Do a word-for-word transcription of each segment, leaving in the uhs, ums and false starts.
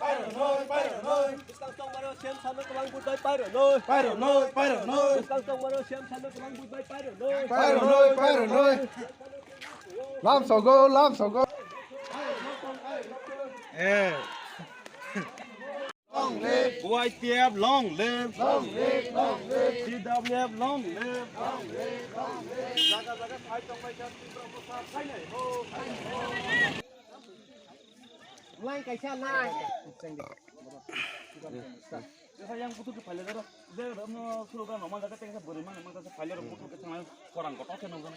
Pairo noi, pairo noi. Bwskang tongmano sem sano kwbang budai pairo noi. Pairo noi, pairo noi. Bwskang tongmano sem sano kwbang budai pairo noi. Pairo noi, pairo noi. Lam sogo, lam sogo. Eh. Long live. Y T F long live. Long live, long live. T W F long live. Long live, long live. Jaga jaga fight tongbai kha, Tipra Motha phainai ho. Line kaisa line. Yang butuh ke phaile daro. Je no suruh kan normal jaga tengah beri mana mana saya phaile butuh ke tengah korang kotor ke nongkrong.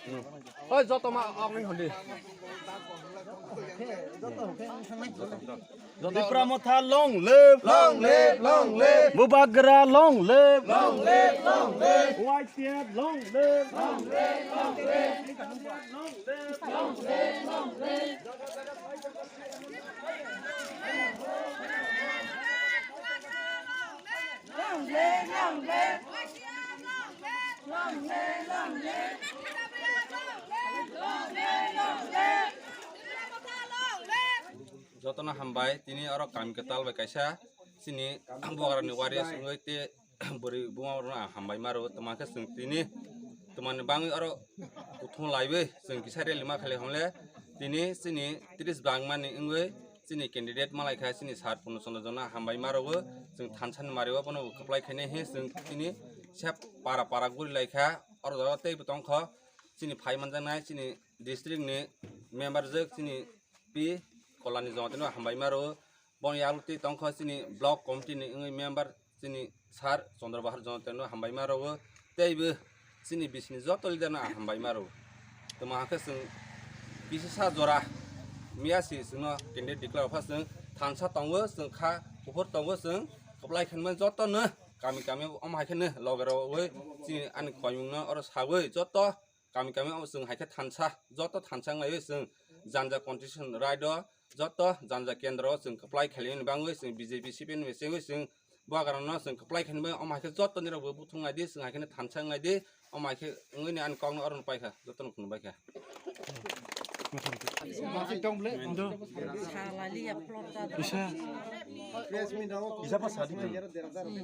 Oi, joto ma agni hondi. Tipra Motha long live. Long live, long live. Bubagra long live. Long live, long live. Y T F long live. Long live, long live. Long live, long live. Jotono hambai, tini oro kami kwtal bai kaisa chini bubagrani warriors wngwi te bwrwi buma rokno ang hambai ma rwo, tamo khe chwng tini tamo ni bangwi oro kuthung laiwi chwng kisa rally ma khlai hwnle tini chini tris bangmani wngwi chini candidate malai kha chini sir Purno Chandra Jona hambai ma rwo, chwng thansa ni mari o bono kwplai khainai he chwng tini sep para para guri lai kha, oro jaga tei bo tong kho chini phai manjaknai chini district ni member jwk chini P Kolani Jona tino hambai ma rwo. Boni yago twi tongkha chini block committee ni wngwi member chini sir Chandra Bahar Jona twi no hambai ma rwo. Tei bo chini bisini joto leader no hambai ma rwo. Tamo hakhe chwng kisa sa jora miya si chwngno candidate declare kha chwng thansa tongo chwng kha kuphur tongo chwng kwplai khenmani joto no kami kami omo hai kheno loge rogwi chini ani koimung no oro sagwi joto kami kami omo chwng hai khe thansa, joto thansa wnglaio chwng janja constitution right o, joto janja kendro o chwng kwplai khailini bangwi chwng B J P C P M ni bisingwi chwng bubagrano chwng kwplai khainwi omo hai khe joto nirok bo buthung nai di, chwng hai kheno thansa wng nai di, omo hai khe wngwi ni ani kokno oro no pai kha, joto no khunu bai kha. Salaliya plot ta. Isa. Isa pa sadi. Hmm,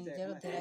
zero tera.